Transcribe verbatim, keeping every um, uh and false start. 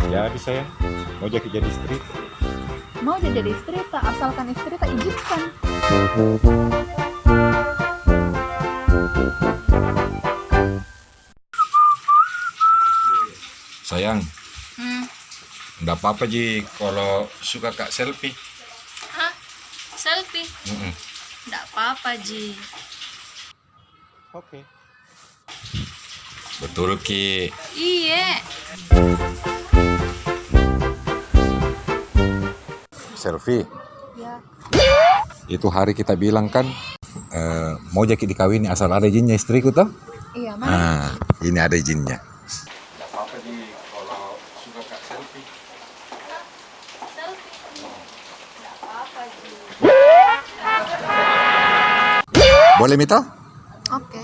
Jadi sayang, mau jaki jadi istri? Mau ja jadi istri ta, asalkan istri ta izinkan. Sayang, hmm, ndak apa-apa ji kalau suka ka selfie. Hah? Selfie? Mm-mm. Ndak apa-apa ji. Oke. Betul ki. Iye. Selfie. Ya. Itu hari kita bilang kan, eh, mau jaki dikawini asal ada izinnya istriku toh? Iya, mana? Nah, ini ada izinnya. Ndak apa-apa ji kalau suka ka selfie. Selfie? Ndak apa-apa ji. Boleh mi toh? Oke.